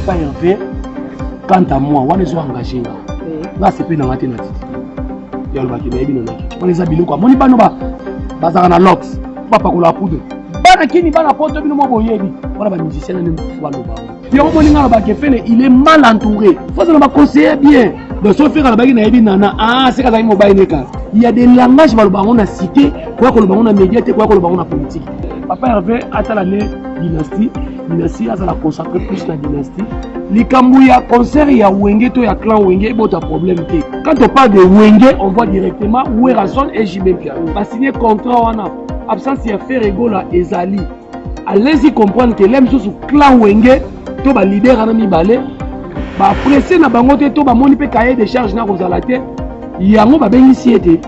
Papa Hervé, quant à moi, wana ezo engagé nga. Nga sepe na nga te na titi. Ya lobaki nayebi na naki. Wana eza biloko amoni bano ba bazaka na lox, bapakola poudre. Bana kini bana poto bino mo boyebi. Wana ba musicien na nde baloba. Yango moni nga lobaki Ferre il est mal entouré. Faut na ba conseiller bien. Donc so Ferre alobaki nayebi nana, ah c'est kazaki mobali ne kaka. Il y a des langages baloba yango na cité, koya koloba yango na média te, koya koloba yango na politique. Papa Hervé atala ne dynastie, dynastie azala concentré plus na dynastie. Likambo ya concert ya Wenge to ya clan Wenge ebota problème te. Quand on parle de Wenge, on voit directement Werrason et JB Mpiana. Ba signé contrat wana, absence ya Ferre Gola ezali. Allez-y comprendre que lem susu clan Wenge to ba leader wana mibale ba pressé na bango te to bamoni mpe cahier de charge na kozala te yango babengisi ye te.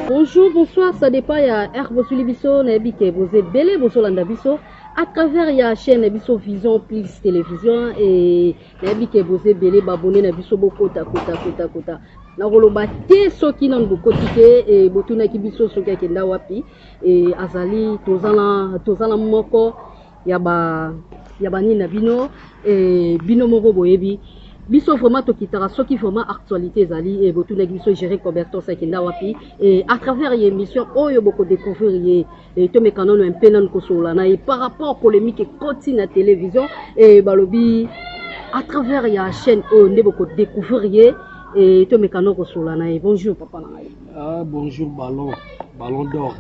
Bonjour, bonsoir, ça dépend ya heure bosuli biso nayebi ke boza ebele bozolanda biso à travers ya chaîne na biso Vision Plus Télévision et nayebi ke boza ebele babone na biso bokota kota kota kota nakoloba te soki nanu bokoti te e botunaki biso soki akenda wapi e azali toza na moko ya ba ya banini na bino e bino moko boyebi biso vraiment tokitaka soki vraiment actualité ezali e botunaki biso Géri Cobertos akenda wapi e à travers ya émission oyo bokodécouvrir ye e tomeka nano mpe nanu kosolola na ye par rapport polémique ekoti na télévision e balobi à travers ya chaîne oyo nde bokodécouvrir ye e tomeka nano kosolola na ye. Bonjour papa na ngai. Ah, bonjour ballon, ballon d'or.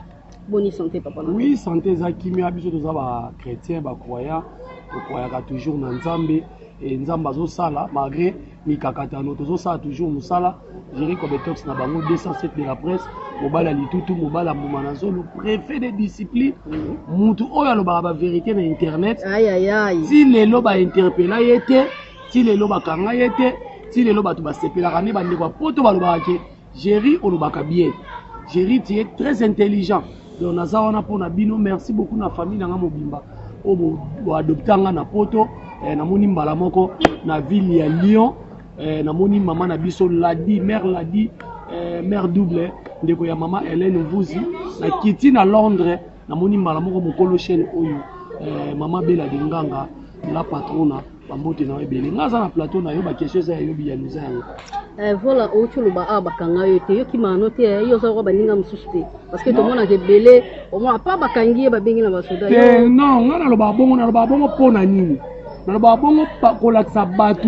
Boni santé papa na ngai? Oui, santé eza kimia. Biso toza bachrétien, bacroyant, tocroyaka toujours na Nzambe e Nzambe azosala malgré mikakatano, tozosala toujours mosala. Géri Cobetox na bango 207 de la presse, mobali ya litutu, mobali ya mbuma na zolo, préfet de discipline, mutu oyo alobaka bavérité na internet. Ayayay. Ti lelo bainterpela ye te, ti lelo bakanga ye te, ti lelo bato basepelaka nde bandeko ya poto balobaka ke Géri olobaka bien, Géri tu es très intelligent. Donc naza wana mpona bino. Merci beaucoup na famille na nga mobimba oyo boadopta nga na poto. Namoni mbala moko na ville ya Lyon, namoni mama na biso Ladi, mère Ladi, mère double, ndeko ya mama Hélène Mvuzi. Nakiti na Londres, namoni mbala moko mokolo chaîne oyo, mama Bela de Nganga, la patrona. Bambote na yo ebele. Nga aza na plateau na yo, baquestion eza ya yo, biyano eza yango. Voilà, outi oloba awa bakanga yo te, yoki mano te, yo oza kwa baninga mosusu te, parce que tomonaka ebele omona pa bakangi ye, babengi na basoda. Te, non, nga nalobaka bongo, nalobaka bongo mpo na nini? Nalobaka bongo kolakisa bato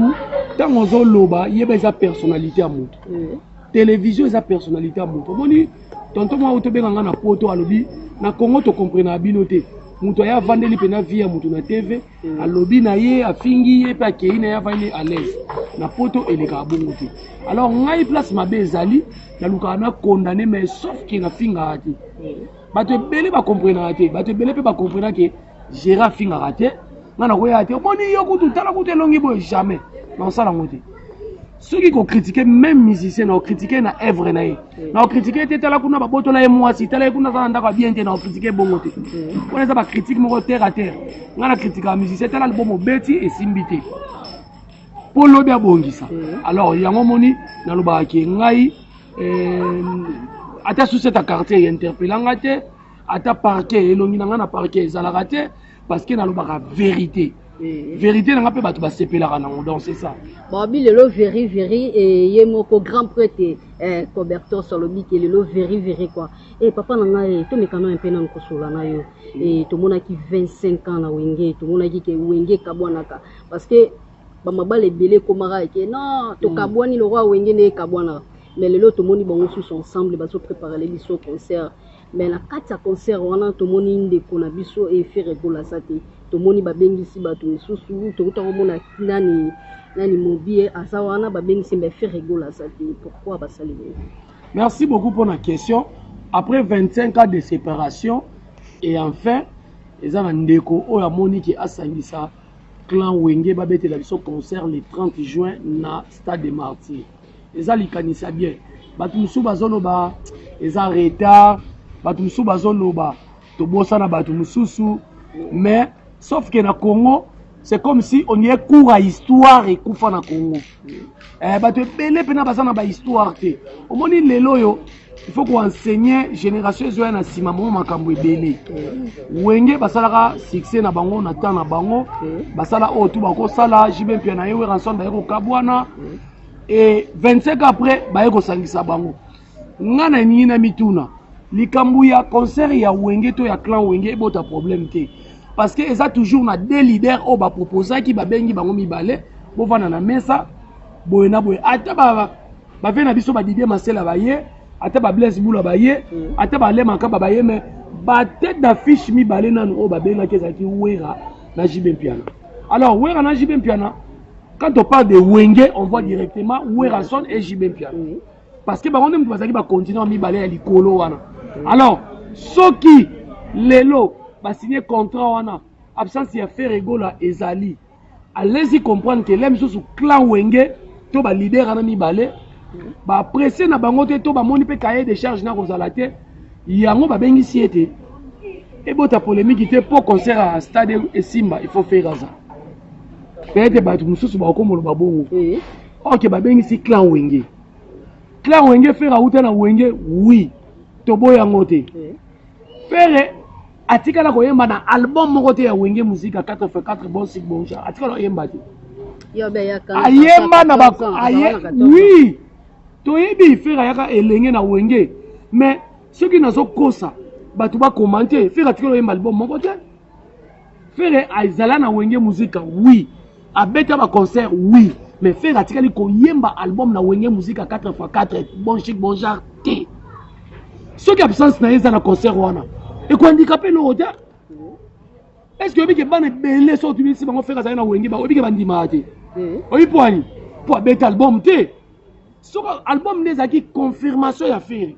ntango ozoloba, yeba eza personnalité ya moto. Télévision eza personnalité ya moto. Omoni tonton moko tobenga nga na poto, alobi na Congo tokomprenaka bino te. Moto aye avandeli mpena vie ya moto na TV, alobi na ye, afingi ye mpe akei na ye, avandi à l'aise. Na poto elekaka bongo te. Alors ngai place mabe ezali, nalukaka na condamné, mais sauf ke nafingaka te. Bato ebele bakomprenaka te, bato ebele mpe bakomprena ke Géri afingaka te. Ngai nakoyaka te, omoni yo kutu, tala kutu elongi boye, jamais naosala yango te. Soki kocritiquer même musicien, na ocritiquer na œuvre na ye, na ocritiquer te tala kuna babotola ye mwasi, tala ye kuna aza na ndako ya bien te, na ocritiquer bongo te. Wana eza bacritique moko terre à terre. Ngai na critiquaka musicien, tala album obeti esimbi te, mpo lobi abongisa. Alors yango omoni nalobaka ke ngai ata susi ata quartier interpelanga te, ata parquet, elongi na ngai na parquet ezalaka te, parce que nalobaka vérité, vérité na nga mpe bato basepelaka nango. Donc c'est ça. Babi lelo veri veri e ye moko grand prêtre Cobertos alobi ke lelo veri veri quoi. E papa na ngai, tomekana mpe nanu kosola na yo. E tomonaki 25 ans na Wenge, tomonaki ke Wenge ekabwanaka, parce que bamabala ebele ekomaka ke non, tokabwani lokwa Wenge nde ekabwanaka. Mais lelo tomoni bango susu ensemble, bazopréparele biso concert. Mais na kati ya concert wana tomoni ndeko na biso Ferre Gola aza te. Tomoni babengisi bato misusu, tokuta komona nani nani Mobie aza wana, babengisi, mais Ferre Gola aza te. Pourquoi basali bongo? Merci beaucoup pour la question. Après 25 ans de séparation et enfin eza na ndeko oyo amoni ke asangisa clan Wenge, babetela biso concert le 30 juin na Stade de Martyr. Eza likanisa bien. Bato mosusu bazoloba eza retard, bato mosusu bazoloba tobosana bato mosusu, mais sauf ke na Congo C'est comme si on y cours à histoire ekufa na Congo. Bato ebele mpena baza na bahistoire te. Omoni lelo oyo, il faut koenseigner génération ezoya na nsima bango makambo ebele. Wenge basalaka succès na bango na temps na bango, basala oyo tu bakosala. JB Mpiana na ye, Werrason, baye kokabwana et 25 après baye kosangisa bango. Nga na ningi na mituna, likambo ya concert ya Wenge to ya clan Wenge ebota problème te, parce que eza toujours na deux leaders oyo baproposaki, babengi bango mibale, bovanda na mesa boye na boye. Ata bave na biso, baDidier Masela baye, ata baBlaise Bula baye, ata balemaka baye, mais batête d'affiche mibale nanu oyo babengaki ezalaki Wera na JB Mpiana. Alors Wera na JB Mpiana, quand on parle de Wenge, on voit directement Werrason et JB Mpiana, parce que bango nde moto bazalaki bacontinent mibale ya likolo wana. Alors soki lelo basigné contrat wana, absence ya Ferre Gola ezali, allez-y comprendre que le misusu clan Wenge to baleader wana mibale baapprécie na bango te, to bamoni mpe cahier de charge na kozala te, yango babengisi ete ebota polémique te. Mpo concert ya stade esimba, il faut Ferre aza. Peut-être bato mosusu bakokomoloba bongo. Ok, babengisi clan Wenge. Clan Wenge, Ferre auta na Wenge, oui, toboya yango te. Ferre atikala koyemba na album moko te ya Wenge Musica 4 x 4, Bon Chic Bon Genre, atikala koyemba te. Ayemba na ba aye, oui, toyebi Ferre ayaka elenge na Wenge, mais soki nazokosa, bato bakomante. Ferre atikala koyemba album moko te. Ferre azala na Wenge Musica, oui, abeta baconcert, oui, mais Ferre atikali koyemba album na Wenge Musica 4 x 4, Bon Chic Bon Genre te. Soki absence na ye eza na concert wana, ekoandika mpe eloko te. Est ce que oyebi ke bana ebele, soki otubisi bango Ferre azali na Wenge, oyebi ke bandimaka te? Oyebi mpo ani? Mpo abeta album te. Soki album nde ezalaki confirmation ya Ferre.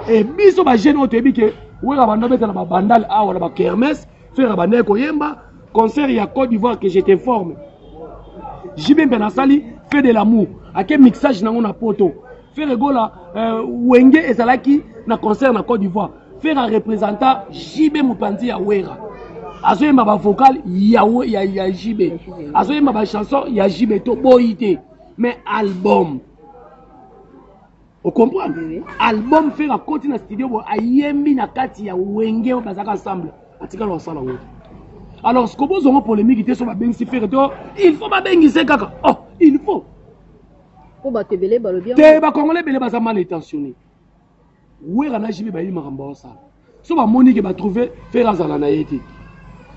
E biso bajeune oyo toyebi ke Wera banda obeta na babandale awa na bakermesse, Ferre bandaki koyemba concert ya Côte d'Ivoire. Que je t'informe, JB mpe nasali Fait de l'amour, ake mixage nango na poto. Ferre Gola, Wenge ezalaki na concert na Côte d'Ivoire, Ferre areprésenta JB, mopanzi ya Wera, azoyemba bavocal ya JB, azoyemba bachanson ya JB. Toboyi te, mais album, ocomprendre? Oui. Album Ferre akoti na studio boye, ayembi na kati ya Wenge oyo bazalaka ensemble, atikala kosala yango te. Alors siko bozongo polémique te. So babengisi Ferre to, il faut babengise kaka, oh, il faut. Mpo bato ebele balobi. Te, bakongolais ebele baza mal intentionné. Wera na JB bayebi makambo baosala. So bamoni ke batrouve Ferre azala na ye te,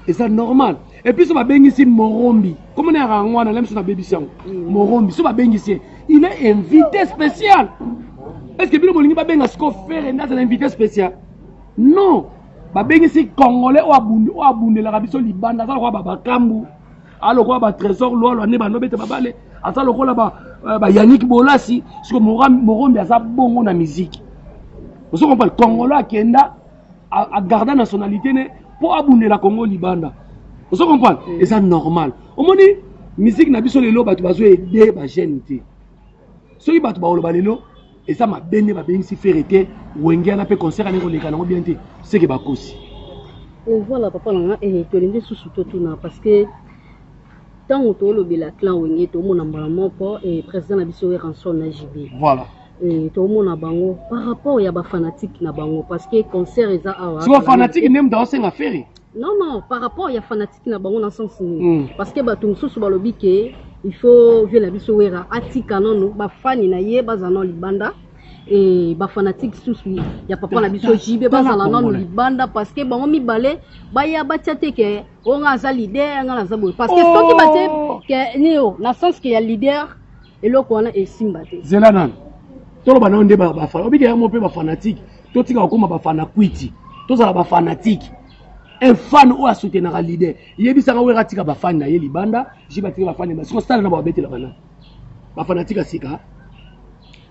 eza normal. Et puis so babengisi Morombi, komona yaka yango wana, lemiso nabebisi yango. Morombi, so babengisi ye, il est invité spécial. Est ce que bino bolingi babenga siko Ferre nde azala invité spécial? Non, babengisi Congolais oyo oyo abundelaka biso libanda. Aza lokola babakambu, aza lokola baTrésor Lwalwa nde bando bete babale, aza lokola baYannick Bolasi. Siko Morombi aza bongo na musique, ozo comprendre? Congolais akenda agarda nationalité ne mpo abundela Congo libanda, ozo comprendre? Eza normal. Omoni musique na biso lelo, bato bazo aider bajeune te. Soki bato bakoloba lelo eza mabe nde babengisi Ferre te, Wenge wana mpe concert ane koleka nango bien te, seke bakosi. Et voilà, papa na nga, tolingi susu totuna, parce que ntango toolobela clan Wenge, tomona mbala moko président na biso Werrason na JB. Voilà. Tomona bango par rapport ya bafanatique na bango, parce que concert eza awa. Si bafanatique nde moto aosenga Ferre. Non, par rapport ya fanatique na bango na sens nini? Parce que bato mosusu balobi ke il faut vieux na biso Wera atika nano bafani na ye bazala nano libanda, e bafanatique susu ya papa na biso JB bazala nano libanda, parce que bango mibale baya batia te ke oyo nga aza leader, nga naza boye, parce que soki batie ke nio na sens ke ya leader, eloko wana esimba te. Zela nano, toloba nano nde obika yango mpe bafanatique, totika kokóma bafana kwiti, tozala bafanatique. Un fan oyo asoutenaka leader, yebisaka Wera atika bafani na ye libanda, JB atika bafani na siko stade na babetela bana bafanatique ya sika.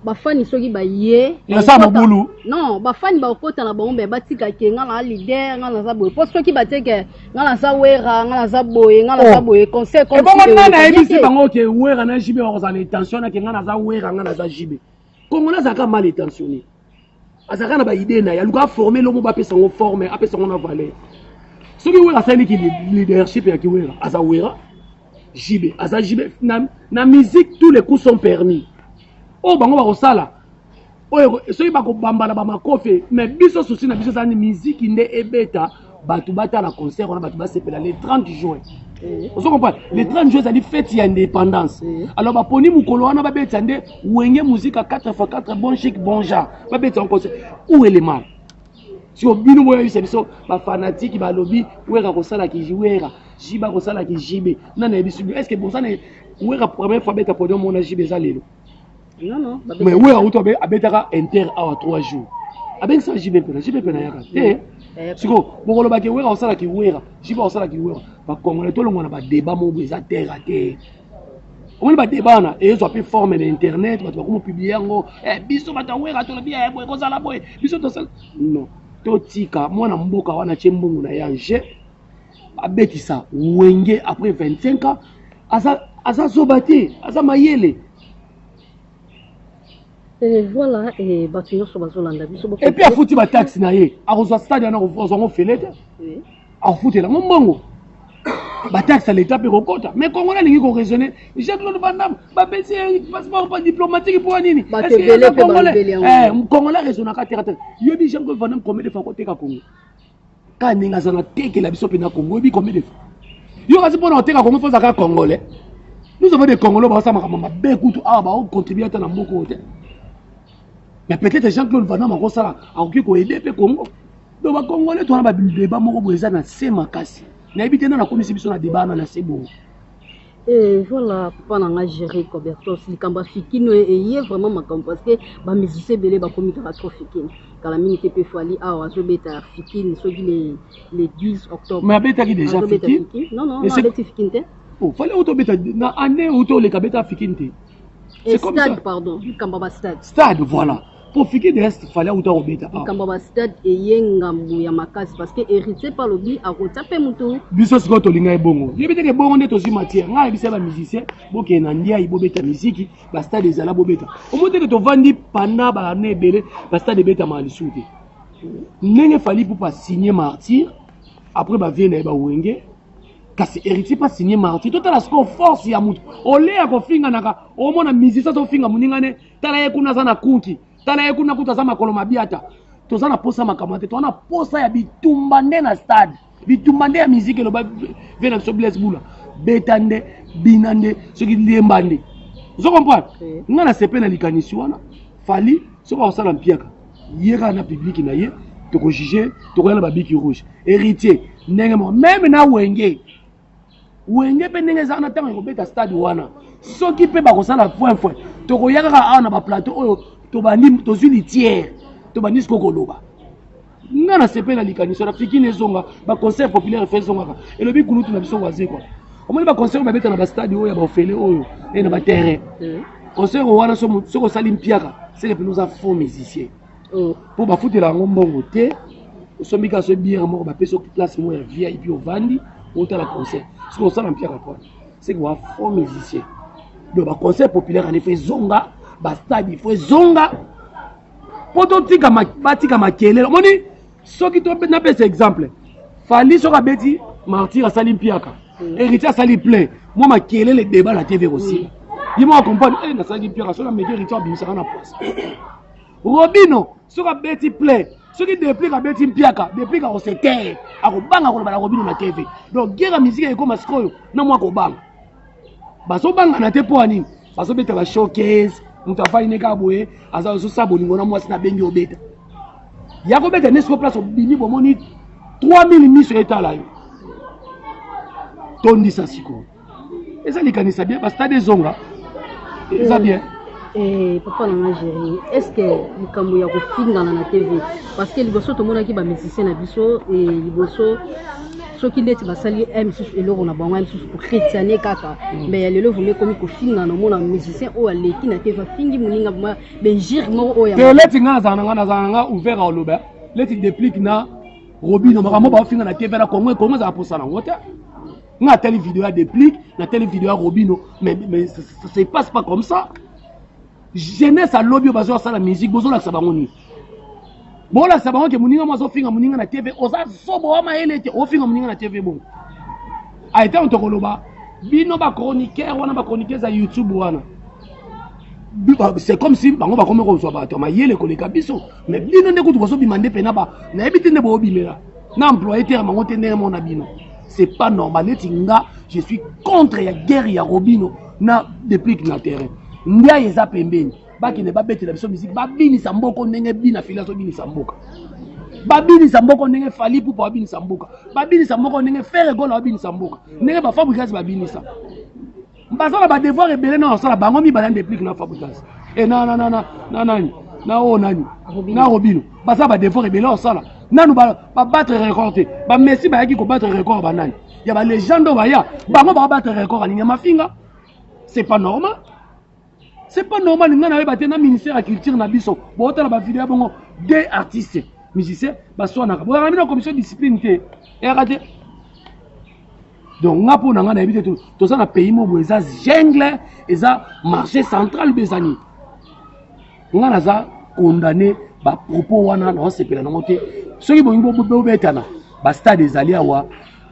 Bafani soki baye Eza mobulu. Non, bafani bakota na bango, me batika ke nga na leader, nga naza boye, mpo soki batie ke nga naza Wera, nga naza boye, nga naza Oh. boye, concert Ebongo nani ayebisi bango ke Wera na JB bakozala na intention nake nga naza Wera, nga naza JB? Congolais azalaka mal intentionné, azalaka na baidée na ye, aluka aforme lomo, bapesa yango forme, apesa yango na valeur. Soki Wera asaliki leadership ya kiwera, aza Wera. JB aza JB. Na musique, tous les coups sont permis. Oyo bango bakosala, oyo soki bakobambana bamakofe, mais biso souci na biso ezali miziki nde ebeta, bato batala concert wana, bato basepela le 30 juin. Ozo comprendre? Le 30 juin ezali fête ya indépendance. Alors baponi mokolo wana babetisa nde Wenge Musica 4 x 4, bon chic, bon genre, babetisa yango concert. Où est le mal? Siko bino boyebisa biso, bafanatiques balobi Wera kosalaki Wera, JB akosalaki JB. Nani ayebisi bino? Est ce que bosana Wera première fois abeta podium mona JB eza lelo? Non. Mais Wera uto abetaka inter awa 3 jours, abengisaka JB mpena, JB mpe nayaka te. Siko bokolobaki Wera osalaki Wera, JB osalaki Wera. Bacongolais, tolongwa na badébat moko eza terre à terre. Omoni badébat wana ezwa mpe forme na internet, bato bakomopublier yango. Biso bato ya Wera tolobi boye, kozala boye, biso tosala. Non, totika mwana mboka wana tie mbongo na ye ange abetisa Wenge après 25 ans. Aza zoba te, aza mayele. Voilà, bato nyonso bazolanda biso. Et puis afuti bataxe na ye, akozwa stade wana, akozwa yango fele te, akofutela yango mbongo, bataxe ya leta mpe kokota. Mais Congolais alingi koraisonner. Jean Claude Van Damme bapesi passeport pa diplomatique mpo nini? Congolais raisonnaka terre terre. Yoyebi Jean Claude Van Damme combien de fois akoteka Congo? Kaka ndenge aza na tekela biso mpe na Congo. Oyebi combien de fois yo kasi mpona koteka Congo, faut ozalaka Congolais? Nous avons des Congolais baosala makambo mabe kutu awa, baocontribue ata na mboka oyo te. Mais peut-être Jean Claude Van Damme akosala, akoki koaider mpe Congo. Donc bacongolais, towana badébat moko boye eza na se makasi. Nayebi te nani akomisi biso na débat wana na se bongo. Voilà, papa na nga Géri Cobertos, likambo ya Fikin eye vraiment makambo, parce que bamusicien ebele bakomi kaka trop Fikin. Kala mingi te mpe Fally awa azobeta Fikin soki le 10 octobre. Mais abetaki déjà Fikin. Non, abeti Fikin te. Oh, Fally auto obeta na année auto oleka, abeta Fikin te? C'est comme stade, pardon, likambo ya bastade. Stade, voilà. Po Fikin de est, Fally auta kobeta. Likambo ya bastade eye ngambo ya makasi, parce que Héritier mpe alobi akotia mpe mutu. Biso sikoyo tolinga ebongo, yebi teke bongo nde tozwi matière. Ngai ayebisa bamusicien, bokende na ndiai, bobeta misiki, bastade ezala, bobeta. Omoi teke tovandi pendant baannée ebele, bastade ebetamaka lisusu te. Ndenge Fally Ipupa asigne Martyr après bavie na ye bawenge, kasi Héritier mpe asigne Martyr. Totala sikoyo force ya motu ole ya kofinganaka. Omona musicien azofinga moninga ne, tala ye kuna aza na kunki, tala ye kuna kutu aza makolo mabiata. Toza na posa makambo te, toza na posa ya bitumba nde na stade, bitumba nde ya musique. Eloba ve na biso Blaise Bula, beta nde, bina nde, soki liemba nde. Ozo comprendre? Nga na sepe na likanisi wana. Fally soki akosala mpiaka ye kaka na public na ye, tokojuge, tokoya na babic rouge. Héritier ndenge moko, même na Wenge. Wenge mpe ndenge eza na ntango ekobeta stade wana, soki mpe bakosala point point, tokoya kaka awa na baplateau oyo, tobandi, tozwi litière, tobandi sikoyo koloba. Nga na sepe na likanisi wana. Fikin ezonga, baconcert populaire efe ezongaka. Elobi kulutu na biso Wazekwa, omoni baconcert oyo babeta na bastade oyo ya baofele oyo e na baterrain, concert wana soki osali mpiaka, seke mpena oza faux musicien, mpo bafutela yango mbongo te. Osombi kaka so bière moko, bapesi place moko ya VIP, ovandi, otala concert. Soki osala mpiaka pwana, seke wa faux musicien. Donc baconcert populaire wana ifo ezonga, bastade ifo ezonga, mpo totika, batika makelele. Omoni, soki napesa exemple, Fally soki abeti Martyr, asali mpiaka, Héritier asali plein, mwa makelele, débat na TV kosila. Ye moko acomprendre: eh, nasalaki mpiaka, soki ameki Héritier, abimisaka na poise. Robino soki abeti plein, soki Deplick abeti mpiaka, Deplick akose taire, akobanga koloba na Robino na TV. Donc guerre ya musique ekóma sikoyo na mwa kobanga. Bazobangana te. Mpo ya nini? Bazobeta ba showcase, moto afandi ne kaka boye, aza azosala bolingo na mwasi, nabengi obeta ya kobeta nde sikoyo place obimi, bomoni 3000 miso etala yo, tondisa. Sikoyo eza likanisa bien, bastade ezonga, eza bien. Papa na nga Géri, est ce que likambo ya kofingana na TV, parce que liboso tomonaki bamusicien na biso liboso, soki ndeti basali misusu eloko na bango misusu kochrétiane kaka, mais ya lelo vraiment ekomi kofingana. Omona musicien oyo aleki na TV, afingi moninga bainjure moko oyo. Te, leti nga nazala na nga ouvert aloba. Leti Deplick na Robino, makambo baofinga na TV na Congo, Congo ezala posa nango te. Nga natali video ya Deplick, natali video ya Robino, mais ça se passe pas comme ça. Jeunesse alobi oyo bazosala musique, bozolakisa bango nini? Bolakisa bango ke moninga mo azofinga moninga na TV, oza zobo wa mayele te, ofinga moninga na TV bongo. Aye tokoloba bino ba chroniqueur wana, ba chroniqueurs ya YouTube wana, c'est comme si bango bakomi kozwa bato ya mayele koleka biso. Mais bino nde kutu bozobima nde pena ba nayebi te nde boobimela na employé te ya bango te ndenge mona bino. C'est pas normal. Neti nga, je suis contre ya guerre ya Robino na Déplique na terrain. Ndiaye eza pembeni, bakende babetela biso musique, babinisa mboko ndenge bina fili azobinisa mboka, babinisa mboko ndenge Fally Ipupa babinisa mboka, babinisa mboko ndenge Ferre Gola babinisa mboka, ndenge baFabregas babinisa. Baza na badevoir ebele na basala bango mibale ya Déplique na Fabregas e na na na na na nani na oyo nani na Robino. Baza badevoir ebele osala nanu babattre record te. Bamessi bayaki kobattre record banani ya balégende oyo baya, bango babattre record alingi ya mafinga. C'est pas normal, c'est pas normal. Ngai nayeba te na ministère ya culture na biso, bootala bavideo ya bongo, deux artistes musiciens baswanaka, boyaka bino commission discipline te, eyaka te. Donc nga, mpo na ngai, nayebi te toza na pays mo boye eza jungle, eza marché central mpe eza nini. Nga naza condamné bapropos wana, naosepela nango te. Soki bolingi bobetana, bastade ezali awa,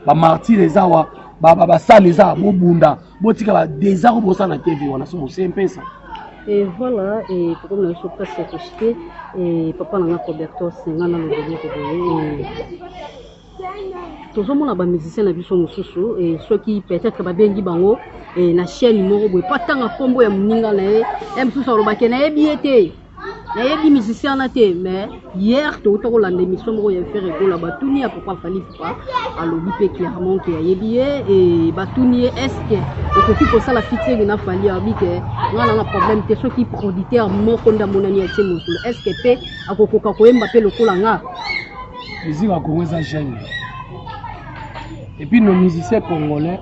bamartyrs eza awa, basale eza, bobunda, botika badésordre oyo bosala na TV wana so bosempesa. Et voilà, et tokomi na biso presque koshite. Et papa na nga Roberto, senga na lobeli ko boye, tozomona bamusicien na biso mosusu, soki peut-être babengi bango na chaîne moko boye po atanga nkombo ya moninga na ye, ye mosusu alobaki nayebi ye te, nayebi musicien wana te. Mais hier touta kolanda émission moko ya Ferre Gola, batuni ya papa Fally Ipupa, alobi mpe clairement ke ayebi ye. E batuni ye: est ce que okoki kosala featuring na Fally? Alobi ke nga na problème te soki producteur moko nde amonani atie mosolo. Est ce que mpe akokoka koyemba mpe lokola nga? Musique ya Congo eza jungle. Et puis nos musiciens congolais,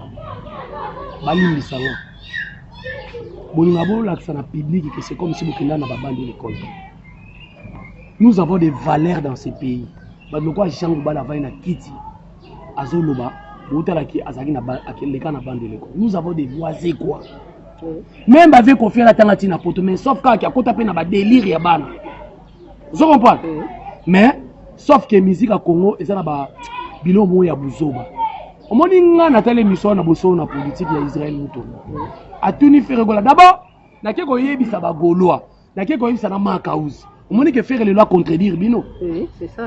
balimbisa ngo, bolinga bolakisa na public que c'est comme si bokenda na babandi l'école. Nous avons des valeurs dans ce pays. Bato lokola Jean Goubald avandi na kiti azoloba, botalaki azalaki leka na bande l'école. Nous avons des voisins quoi, même bave kofiala atanga ntina poto, mais sauf kaka akota mpe na badélire ya bana, ozo comprendre. Mais sauf que musique ya Congo eza na ba biloko moko ya buzoba. Omoni, nga natali émission wana bosolo na politique ya Israel Mutombo, atuni Ferre Gola. D'abord nake koyebisa bagaulois, nake koyebisa na Makauzi, omoni ke Ferre lelo acontredire bino.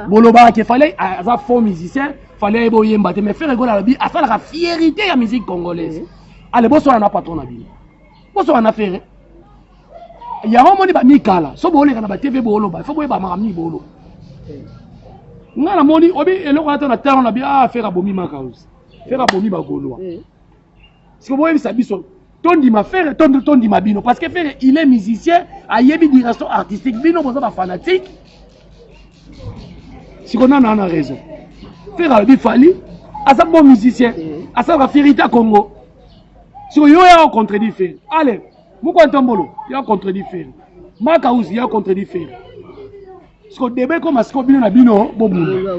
Bolobaka ke Fally aza faux musicien, Fally ayeba oyemba te, mais Ferre Gola alobi asalaka fierté ya musique congolaise. Ale, bosola na patron na bino, bosola na Ferre. Yango omoni bamikala so booleka na batv, booloba, ifo boyeba makambo nini booloba. Nga namoni obi eloko ata na ntango na bi ah, Ferre abomi Makauzi, Ferre abomi bagaulois. Siko boyebisa biso, tondima Ferre, tondima bino? Parce que Ferre, il est musicien, ayebi direction artistique, bino boza bafanatique. Siko nana ana raison? Ferre alobi Fally aza bon musicien, asalaka fierté ya Congo. Siko yo ya contredit Ferre. Ale moko ntombolo ya contredit Ferre, Makauzi ya contredit Ferre. Siko débat ekoma siko bino na bino bobunda.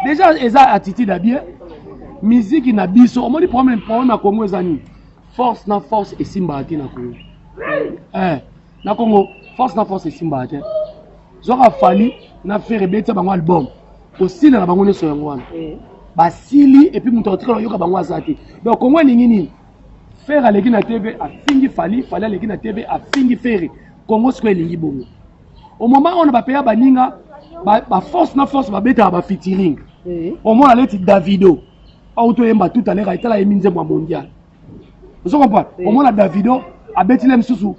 Déjà eza attitude ya bien. Musique na biso, omoni problème na Congo eza nini? Force na force esimbaka te na Congo. Na Congo force na force esimbaka te. Zwaka Fally na Ferre, ebetisa bango album, kosila na bango nyonso yango wana basili, et puis moto atikala oyoka bango aza te. Donc Congo elingi nini? Ferre aleki na TV, afingi Fally, Fally aleki na TV, afingi Ferre. Congo sikoyo elingi bongo. Au moment oyo na bapeya baninga baforce na force babetaka bafeaturing, omona neti Davido auto oyemba tout à l'heure, etala yembi nzembo ya mondial, ozo comprendre. Omona Davido abetile mosusu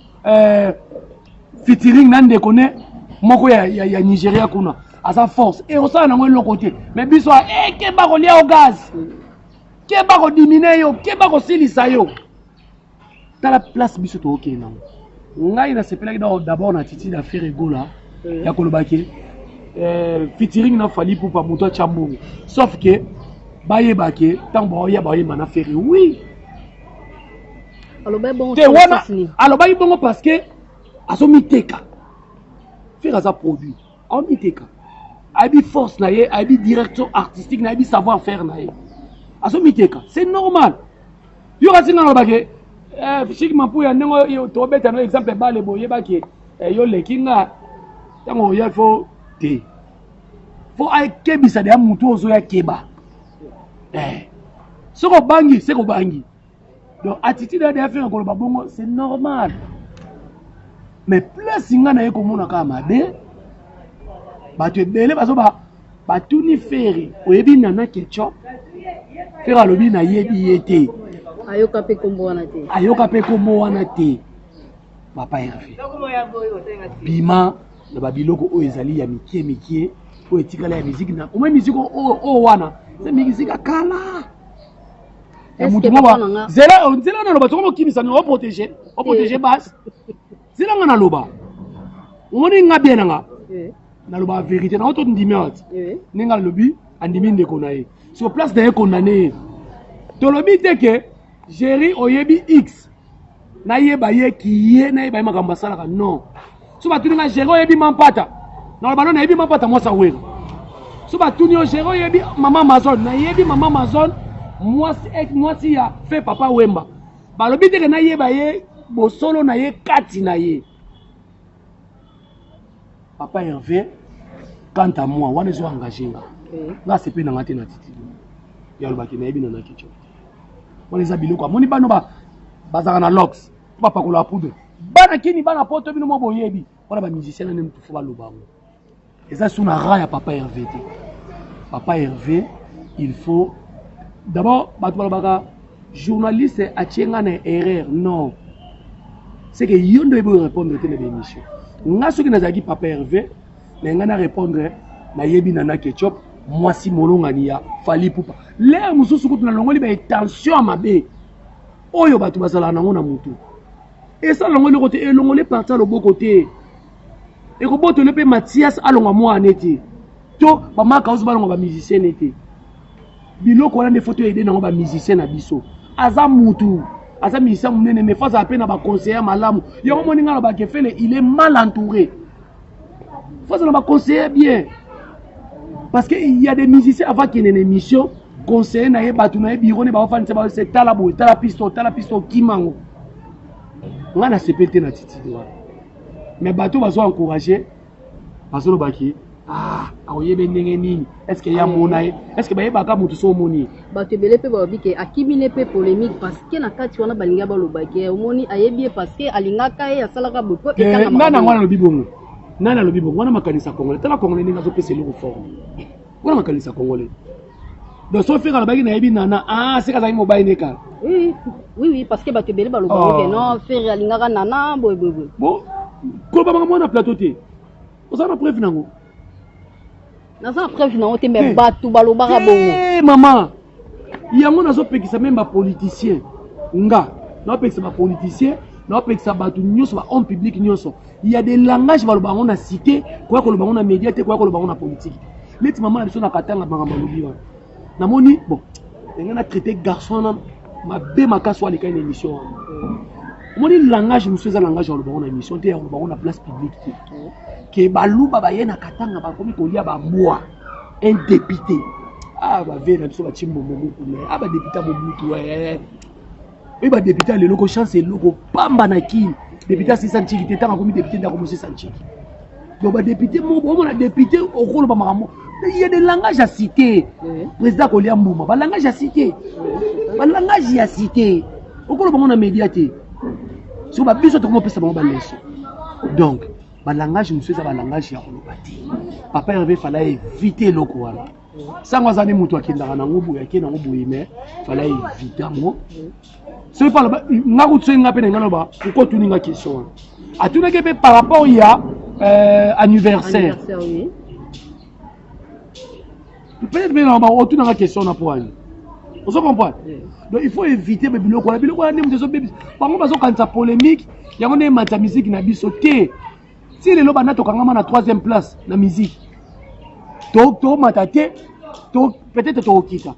featuring na ndeko ne moko ya Nigeria kuna, aza force e osala nango eloko te. Mais biso keba kolia yo gaz, keba kodiminuer yo, keba kosilisa yo. Tala place biso tookende nango. Ngai nasepelaki d'abord na attitude ya Ferre Gola ya koloba ke featuring na Fally Ipupa, moto atya mbongo, sauf ke bayeba ke ntango baoya bayemba na Ferre, oui. Te wana alobaki bongo parce que azomiteka. Ferre aza produit, aomiteka, ayebi force na ye, ayebi direction artistique na, ayebi savoir faire na ye, azomiteka, c'est normal. Yo kasi nga nalobake Chik Mampuya, ndenge tobeta no exemple bale, boyebaki yo leki nga ntango oya fo. Te, fo akebisa deya motu ozoya keba. Soki obangi, seke obangi. Donc attitude ya deya Ferre koloba bongo, c'est normal. Mais place nga na ye komona kaka mabe, bato ebele bazoba batuni Ferre: "Oyebi Nana Ketchup?" Ferre alobi: "Nayebi ye te." Ayoka mpe nkombo wana te. Ayoka mpe nkombo wana te. Papa Herve, bima na babiloko oyo ezali ya mike mike, oyo etikala ya miziki na omoi. Miziki oyo wana eza miziki ya kala ya mutu moko. Zela, nzela naloba, toko mokimisa, oprotege, oprotege base. Zela nga naloba. Omoni nga bien na nga, naloba vérité nango. To ndimi awa ti ndenge alobi, andimi ndeko na ye sur place na ye, condamné ye. Tolobi te ke Géri oyebi x, nayeba ye kiye, nayeba ye makambo asalaka. Non, so batuni nga: "Géri, oyebi Mampata?" Naloba: "No, nayebi Mampata, mwasi awera." So batuni yo: "Géri, oyebi mama Amazon?" "Nayebi mama Amazon, mwasi, mwasi ya fe Papa Wemba." Balobi teke nayeba ye bosolo na ye kati na ye. Papa Hervé, quant à moi, wana ezo engage nga. Nga asepe na nga te na attitude ya alobaki: "Nayebi Nana Ketchup." Wana eza biloko amoni bano bazalaka na lox po bapakola poudre. Bana kini, bana poto, bino mo boyebi wana bamusicien nane mutu fo baloba yango. Eza su na rang ya Papa Hervé te. Papa Hervé, il faut d'abord, bato balobaka journaliste atie nga na erreur. Non, c'est que yo nde oyebi répondre te na baémission. Nga soki nazalaki Papa Hervé na ngai, na répondre: "Nayebi Nana Ketchup, mwasi molongani ya Fally Ipupa." Lere mosusu kutu nalongoli baintention ya mabe oyo bato bazalaka nango na motu. Esala yango eloko te, elongoli parti ya loboko te, ekobotole mpe Mathias alongwa mwana te, to bamaka ozo balongwa bamusicien ne te. Biloko wana nde fo toyede nango bamusicien na biso. Aza mutu, aza musicien monene, mais fo azala mpe na baconseiller malamu. Yango moni nga alobaka: Ferre, il est mal entouré. Fo azala na baconseiller bien, parce que il y a des musiciens, avant kende na émission, conseiller na ye, bato na ye, biro ne baofandisa base: "Tala boye, tala piste, tala piste, okima." Ngo ngai nasepeli te na attitude wana. Mais bato bazo encourage, bazolobaki: "Ah, akoyebe ndenge nini? Est ce que ya mona ye? Est ce que bayebaka motu so omoni ye?" Bato ebele mpe balobi ke akimi ne mpe polémique, parce que na kati wana balingi balobaki: omoni, ayebi ye parce que alingaka ye, asalaka boye po. Nani yango wana alobi bongo? Nani alobi bongo wana? Makanisa congolais. Tala congolais ndenge azopesa eloko forme wana. Makanisa congolais. Donc so Ferre alobaki: "Nayebi Nana", ah, seka azalaki mobali ne kala. Oui, parce que bato ebele balobaka ke non, Ferre alingaka Nana boye boye boye. Bon, koloba makambo wana plateau te. Oza na preuve nango? Naza na preuve nango te, mais bato balobaka bongo. Mama, yango nazopekisa même bapoliticien. Nga naopekisa bapoliticien, naopekisa bato nyonso, bahomme public nyonso. Il y a des langages baloba yango na cité, koya koloba yango na média te, koya koloba yango na politique te. Neti mama na biso na Katanga, makambo alobi wana, namoni bon, ndenge na traité garçon wana mabe makasi oyo alekaki na émission wana. Omoni, langage mosusu eza langage ya koloba yango na émission te, ya koloba yango na place publique te. Ke baluba baye na Katanga, bakomi kolia bambwa. Un député, ah, bave na biso batie mbongo mokuna. Ah, badéputé ya Mobutu oyo, badéputé ya lelo, chance eloko pamba na kini. Député asisa ntiki te. Ntango akomi député, ndako mosisa ntiki. Donc badéputé moko, omona député okoloba makambo, il y a des langages à citer. Président kolia mbuma, balangage ya cité, balangage ya cité, okoloba ngo na média te. Soki babiso tokomopesa bango baleçon. Donc balangage mosusu eza balangage ya koloba te. Papa Hervé, fallait éviter eloko wana. Sango aza nde moto akendaka nango boye, ake nango boye, mais fallait éviter yango. Soki mpo aloba nga kutu, soki nga mpe na nga loba, pourquoi otuni nga question wana? Atunaki mpe par rapport ya anniversaire. Anniversaire, oui. Peut-être mpe na otunanga question na mpo wani ozo comprendre. Donc il faut éviter ba biloko wana. Biloko wana nde moto ezobebisa bango, bazokanisa polémique yango nde emata musique na biso te. Ti lelo banda tokangama na troisième place na musique, tomata te, peut-être tokokita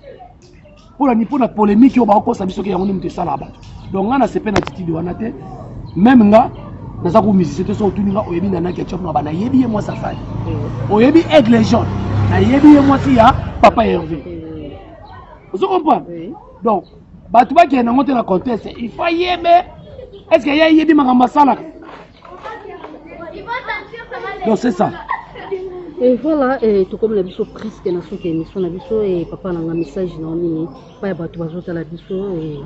mpona ni mpona polémique oyo bakokosa biso ke yango nde moto esalaka bato. Donc nga na sepe na attitude wana te. Même nga naza ko musicien te. So otuni nga: "Oyebi Nana Ketchup?" Na ba: "Nayebi ye, mwasi afali." "Oyebi Aigle Jaune?" "Nayebi ye, mwasi ya Papa Hervé." Ozo comprendre? Oui. Donc bato bakende nango te na conteste. Il faut ayebe, est ce que ye ayebi makambo asalaka? Donc c'est ça. Et voilà, et tokomi na biso presque na suka émission na biso. Et papa na nga, message na nini pa ya bato bazotala biso? Et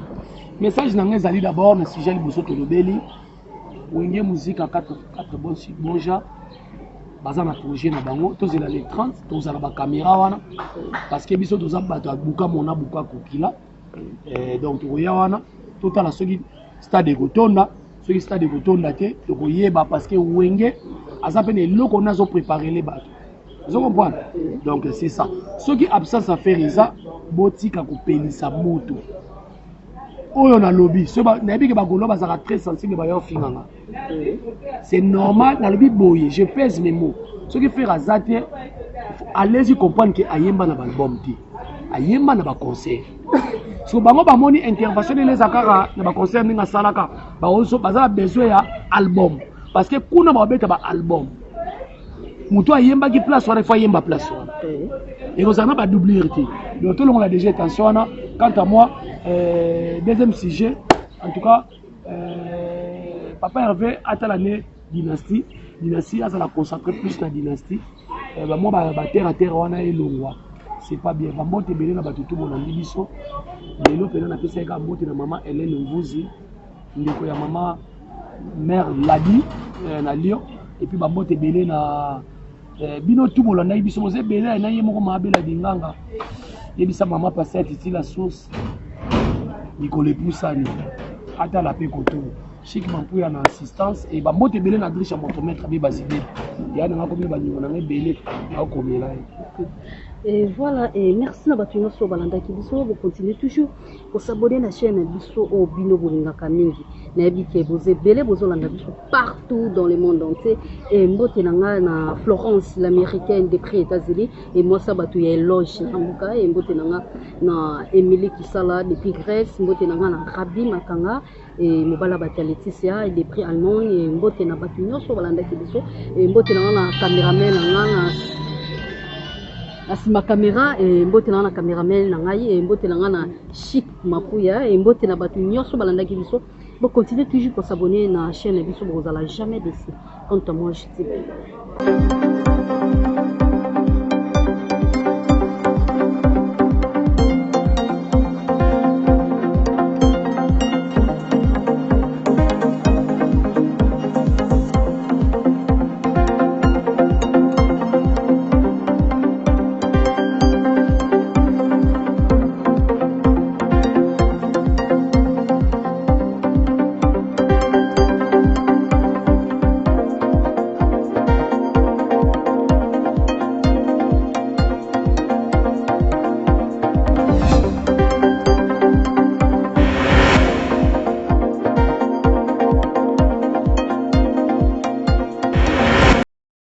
message na nga ezali d'abord na sujet liboso tolobeli, Wenge Musica 4 4 bonja baza na projet na bango. Tozela le 30, tozala bacaméra wana, parce que biso toza bato ya buka mona buka kokila. Donc tokoya wana, totala soki stade ekotonda. Soki stade ekotonda te, tokoyeba, parce que Wenge aza mpe na eloko wana azopréparele bato, ozo comprendre. Donc c'est ça. Soki absence affaire eza, botika kopelisa moto oyo nalobi. So nayebi ke bagolo bazalaka très sensible, bayo ofinganga, c'est normal. Nalobi boye, je pèse mes mots: soki Ferre aza te, allez-y comprendre ke ayemba na baalbum te, ayemba na baconcert. So bango bamoni intervention nini eza kaka na baconcert ndenge asalaka, baza na besoin ya album, parce que kuna babeta baalbum. Moto ayembaki place wana, ifo ayemba place wana, ekozala na badoublure te. Donc tolongola déjà tension wana. Quant à moi, deuxième sujet, en tout cas, papa Hervé atala ne Dynastie. Dynastie, azala concentré plus na Dynastie. Bamwa baterre à terre wana elongwa, c'est pas bien. Bambote ebele na bato tu bolandi biso lelo. Mpena napesaki kaka mbote na mama Hélène Mvuzi, ndeko ya mama mère Ladi na Lyon. Et puis bambote ebele na bino tu bolandaki biso, boza ebele. Na ye moko maabela dinganga, yebisa mama Paster Titi la source, mikolo epusani, atala mpe koto Chik Mampuya na assistance. E bambote ebele na Drisha Motomètre abe bazidele ya nanga komi baniongo nanga ebele akomela ye. Et voilà, et merci na bato nyonso balandaki biso. Bocontinue toujours kos'abonner na chaîne na biso oyo bino bolingaka mingi. Nayebi ke boza ebele, bozolanda biso partout dans le monde entier. E mbote na ngai na Florence l'Américaine depuis États-Unis, e mwasa bato ya Eloge na mboka. E mbote na nga na Émilie Kisala depuis Grèce. Mbote na nga na Rabi Makanga e mobala bato ya Laetitia depuis Allemagne. E mbote na bato nyonso balandaki biso. E mbote na nga na cameraman na nga na nsima caméra. E mbote na nga na cameraman na ngai. E mbote na nga na Chic Mapuya. E mbote na bato nyonso balandaki biso. Bocontinue toujours kos'abonner na chaîne na biso, bokozala jamais déçu. Quant à moi, je dis